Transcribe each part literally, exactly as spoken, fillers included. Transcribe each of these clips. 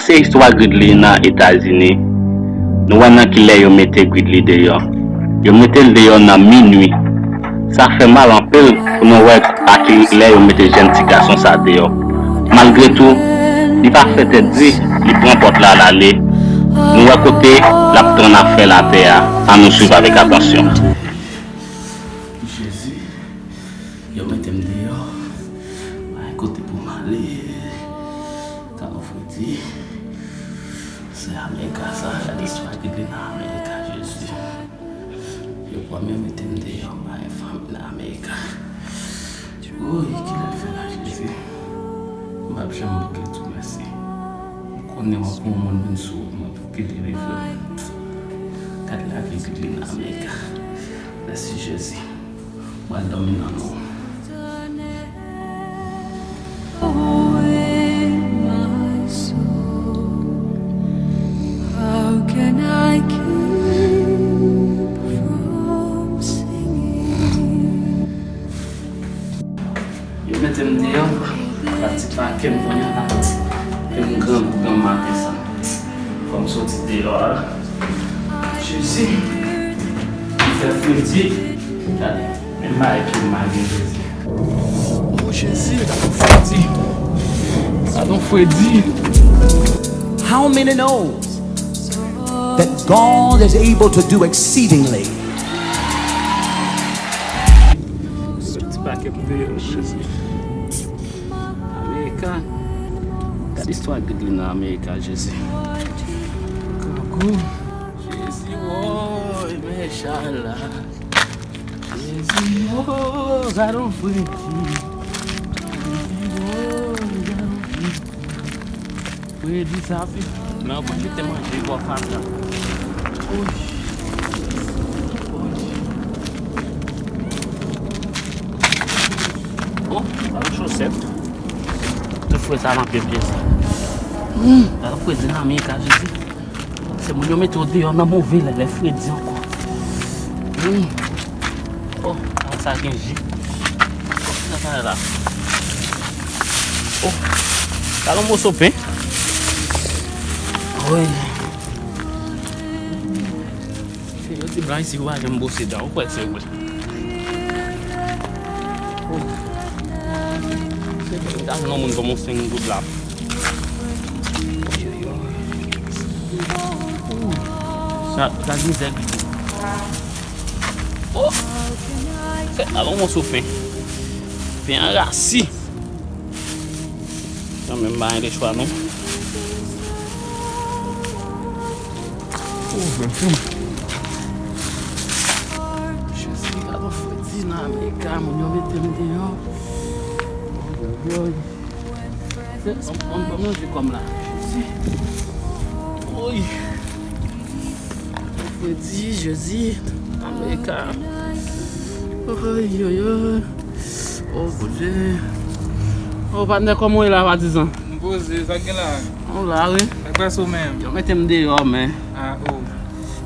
Se istwa Gridley nan Etazini. Nou wè nan ki lè yo mete Gridley deyò. Yo mete l deyò nan minui. Sa fè mal anpil pou nou wè a ki lè yo mete jèn ti gason sa deyò. Malgre tou, li pa fè tèt di, li pran pòt la, l ale. Nou wè kote l ap pran afè l atè a. Ann nou swiv avèk atansyon. Jezi, yo mete m deyò. Pa gen kote pou m ale. Talon fredi. Se Amerika sa, gade istwa ki gen nan Amerika, Jezi. Yo pran m, yo mete m deyò, m pa gen fanmi nan Amerika. Woy, kilè l fè la, Jezi? M p ap janm bouke di w mèsi. M konnen w ap fè yon moun vin sou wout mwen pou ki delivre m. Gad lavi ki gen nan Amerika. Mèsi, Jezi. Mwen dòmi nan non. Yo mete m deyò, pa ti pake m kounye a la. Ke m grangou granm maten sa. Fò m soti deyò a. Jezi, li fè fredi. Gade, menm bagay ki m pa gen Jezi. O Jezi, gade yon fredi. Gade yon fredi. How many knows that God is able to do exceedingly? Ti pake m deyò, Jezi. Amerika. Gade istwa Gridley nan Amerika, Jezi. Kangou. Jezi, woy, men chay la. Jezi, woy, gade yon fredi. Jezi, woy, gade yon fredi. Fredi sa pi. Men yon kote te manje bò fatra. Oy. Oy. Oh, gade chosèt. Tout fre sa nan pye m, Jezi. Hmm, gade fredi nan Amerika, Jezi. Se moun yo mete w deyò nan move lè, lè fredi ankò. Hmm. Oh, sa gen ji. Sa sa la. Oh, gade yon moso pen. Woy. Se yon ti blan isi, ou pa janm bwose dan, ou kwè se vre. Oh. Se vre, m ta jwenn yon moun ban m yon senk goud la. Oy, oy, oy. Sa, sa mizè ki di. Oh! Se, alon moso pen. Pen an rasi. Kanmenm, pa gen de chwa, non. Oh, men fou. Jezi, gade yon fredi nan Amerika, moun yo mete m deyò. Oy, oy, oy. Se, on, on, on manje kòm la. Jezi. Oy. Fredi, Jezi, Amerika. Oy, oy, oy. Oh, Bondye. Oh, patnè, kòman w ye la, patizan? M poze, sa k gen la? Ou la, wi. Sa k pase w menm? Yo mete m deyò, men. Ah, oh.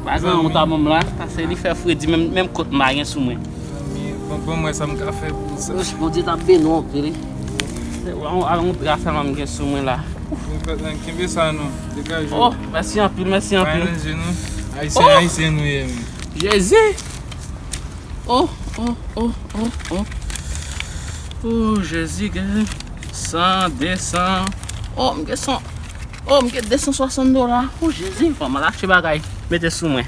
Pa gen yon ta ban m la, paske li fè fredi, menm, menm kot m pa gen sou mwen. Zanmi, bon, bon, mwen, sa m ka fè pou sa. Bondye ta beni w anpil, wi. Se, alon, alon, gras a m gen sou mwen la. Kenbe sa non, degaje w. Oh, mèsi anpil, mèsi anpil. Pa ranje nou. Ayisyen, oh! Ayisyen nou ye, men. Jezi! Oh, oh, oh, oh, oh. Oh, Jezi, gen san, de san. Oh, m gen san. Oh, m gen de san swasant dola. Oh, Jezi, fò m al achte bagay. Mete sou mwen.